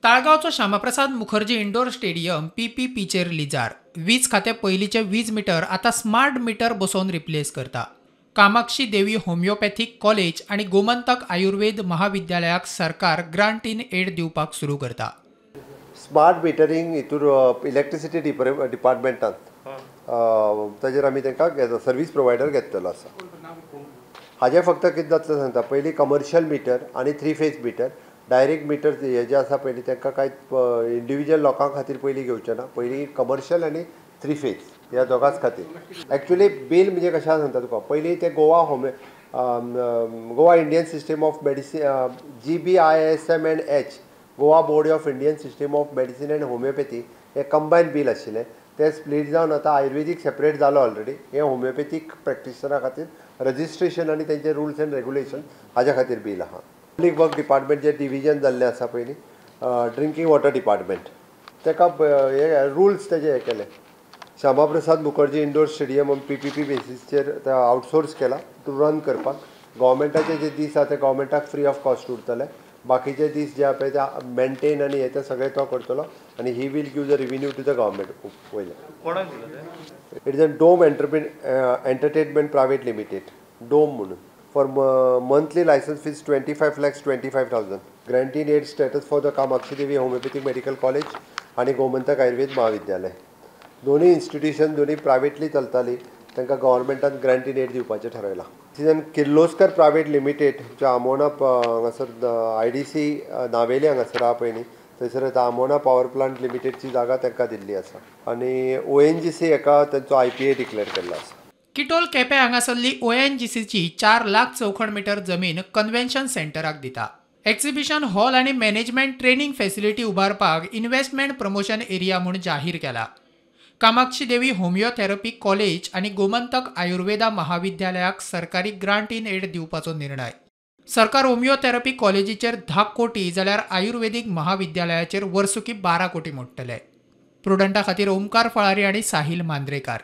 ताळगांवचो Shyamaprasad Mukherjee indoor stadium पीपीपीचेर लिजार. वीज खातें पयलींचे वीज मिटर आतां स्मार्ट मिटर बसोवन रिप्लेस करता. कामाक्षी देवी होमिओपॅथीक कॉलेज आनी गोमंतक आयुर्वेद महाविद्यालयाक सरकार ग्रांट इन एड दिवपाक सुरू करता. स्मार्ट मिटरींग हितूर इलेक्ट्रिसिटी डिपार्टमेंटान ताजेर आमी तांकां सर्वीस प्रोवायडर घेतलेलो आसा. हाजें फक्त कितें जातलें सांगता, पयलीं कमर्शियल मिटर आनी three phase meter, direct meter हे जे आसा पयलीं तांकां कांय इंडिविज्युअल लोकां खातीर पयलीं घेवचें ना, पयलीं कमर्शियल आनी थ्री फेज ह्या दोगांच खातीर. एक्चुअली बील म्हणजे कशें सांगता तुका, पयलीं ते Goa homeo Goa Indian system of medicine GBISM and H Goa board of Indian system of medicine and homeopathy hey combine bill आशिल्लें, तें स्प्लीट जावन आतां आयुर्वेदीक सेपरेट जालो ऑलरेडी. हें होमिओपॅथीक प्रॅक्टिशनरा खातीर रजिस्ट्रेशन आनी तेंचे रुल्स एंड रेगुलेशन हाज्या खातीर बील आहा. पब्लीक वर्क डिपार्टमेंट जे डिविजन जाल्लें आसा पयलीं ड्रिंकींग वॉटर डिपार्टमेंट ताका हे रुल्स तेजे हे केले. Shyama Prasad Mukherjee indoor stadium PPP बेसीसचेर ते आउटसोर्स केला टू रन करपाक. गव्हर्मेंटाचे जे दीस आसा ते गव्हर्मेंटाक फ्री ऑफ कॉस्ट उरतले, बाकीचे दीस जे आसा पळय ते मेंटेन आनी हे ते सगळे तो करतलो आनी he will give the revenue to the government. वयले it is a Dome entertainment private limited, Dome म्हणून, for monthly licence fees 25,25,000. Grant in aid status for the Kamakshi Devi homeopathic medical college आनी गोमंतक आयुर्वेद महाविद्यालय. दोनूय institution दोनूय privately चलताली, तांकां गव्हर्मेंटान grant in aid दिवपाचें ठरयलां. तितून किर्लोस्कर प्रायवेट लिमिटेड जे आमोणा हांगासर IDC Navelim हांगासर आहा पळय न्ही, थंयसर आतां आमोणा पावर प्लांट लिमिटेडची जागा तांकां दिल्ली आसा आनी ONGC हेका तांचो IPA declare केल्लो आसा. किटोल केपें हांगासरली ONGCची 4 लाख चौखण मिटर जमीन कन्व्हेन्शन सेंटराक दिता. एक्झिबिशन हॉल आनी मॅनेजमेंट ट्रेनिंग फॅसिलिटी उबारपाक इन्व्हेस्टमेंट प्रमोशन एरिया म्हूण जाहीर केला. कामाक्षी देवी होमिओथेरपी कॉलेज आनी गोमंतक आयुर्वेदा महाविद्यालयाक सरकारी ग्रांट इन एड दिवपाचो निर्णय. सरकार होमिओथेरपी कॉलेजीचेर 10 कोटी जाल्यार आयुर्वेदीक महाविद्यालयाचेर वर्सुकी 12 कोटी मोडटले. प्रुडंटा खातीर ओमकार फळारी आनी साहिल मांद्रेकार.